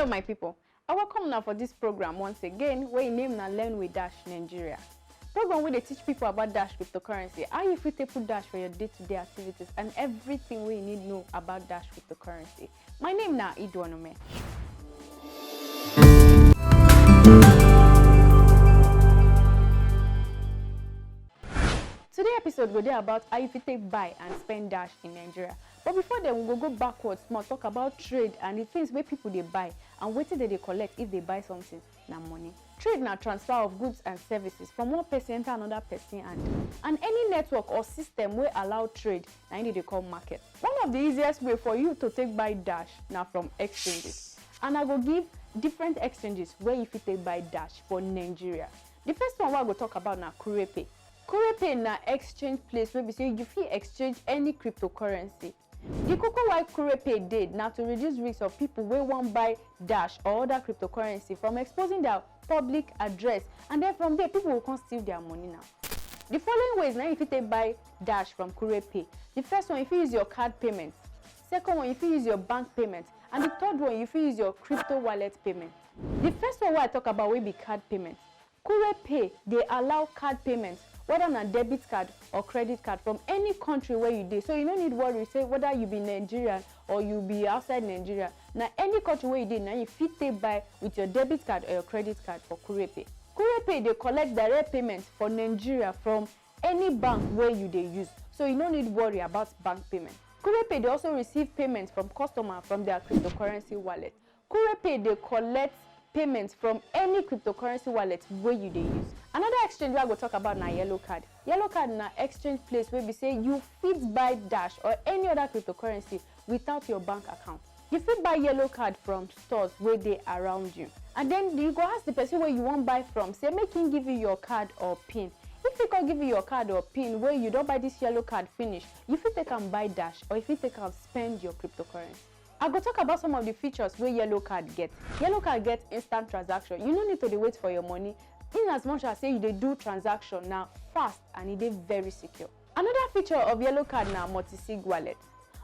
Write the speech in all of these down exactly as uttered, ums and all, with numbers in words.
Hello, my people. I welcome now for this program once again, where your name na Learn with Dash Nigeria. Program where they teach people about Dash cryptocurrency, how you fit take put Dash for your day-to-day activities, and everything we need know about Dash cryptocurrency. My name na Idwonome. Today episode go dey about how you fit take buy and spend Dash in Nigeria. But before then, we go go backwards small, talk about trade and the things wey people dey buy and wetin dem dey collect if they buy something na money. Trade na transfer of goods and services from one person enter another person hand, and any network or system wey allow trade na im dey dey call market. One of the easiest way for you to take buy Dash na from exchanges, and I go give different exchanges where you fit take buy Dash for Nigeria. The first one wey I go talk about na Kurepe. Kurepe na exchange place wey be say you fit exchange any cryptocurrency. The koko why Kurepe dey na to reduce risk of people wey wan buy Dash or other cryptocurrency from exposing their public address, and then from there people go come steal their money now. The following ways na you fit take buy Dash from Kurepe. The first one, you fit use your card payment. Second one, you fit use your bank payment. And the third one, you fit use your crypto wallet payment. The first one wey I talk about wey be card payment. Kure Pay dey allow card payments, whether na debit card or credit card, from any country where you dey. So you no need worry say whether you be Nigerian or you be outside Nigeria. Na any country where you dey, na you fit take buy with your debit card or your credit card for Kure Pay. Kure Pay dey collect direct payments for Nigeria from any bank where you dey use. So you no need worry about bank payment. Kure Pay dey also receive payments from customers from their cryptocurrency wallet. Kure Pay dey collect payments from any cryptocurrency wallet wey you dey use. Another exchange wey I go talk about na Yellow Card. Yellow Card na exchange place wey be say you fit buy Dash or any other cryptocurrency without your bank account. You fit buy Yellow Card from stores wey dey around you. And then you go ask the person wey you wan buy from say make him give you your card or pin. If he come give you your card or pin wey you don buy this Yellow Card finish, you fit take am buy Dash or you fit take am spend your cryptocurrency. I go talk about some of the features wey Yellow Card get. Yellow Card get instant transaction. You no need to dey wait for your money. In as much as say you dey do transaction, na fast and e dey very secure. Another feature of Yellow Card na multi-sig wallet.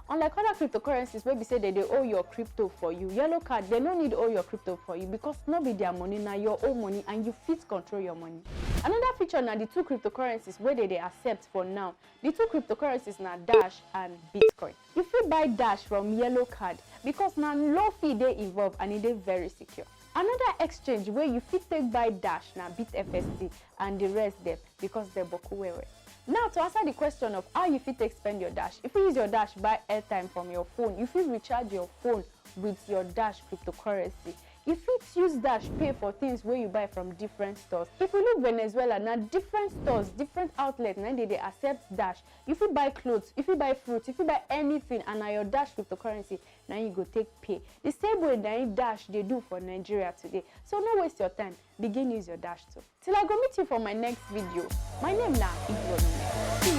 Unlike other cryptocurrencies wey be say dem dey owe your crypto for you, Yellow Card dem no need owe your crypto for you because no be their money, na your own money and you fit control your money. Another feature na the two cryptocurrencies wey dem dey accept for now. The two cryptocurrencies na Dash and Bitcoin. You fit buy Dash from Yellow Card because na low fee dey involved and e dey very secure. Another exchange wey you fit take buy Dash na Bit F S D and the rest dem because dem boku well well. Now to answer the question of how you fit take spend your Dash, you fit use your Dash buy airtime from your phone, you fit recharge your phone with your Dash cryptocurrency. You fit use Dash pay for things wey you buy from different stores. If you look Venezuela, na different stores, different outlets na dey dey accept Dash. You fit buy clothes, you fit buy fruit, you fit buy anything and na your Dash cryptocurrency na you go take pay. The same way na im Dash dey do for Nigeria today. So no waste your time, begin use your Dash too. Till I go meet you for my next video. My name na Igbo.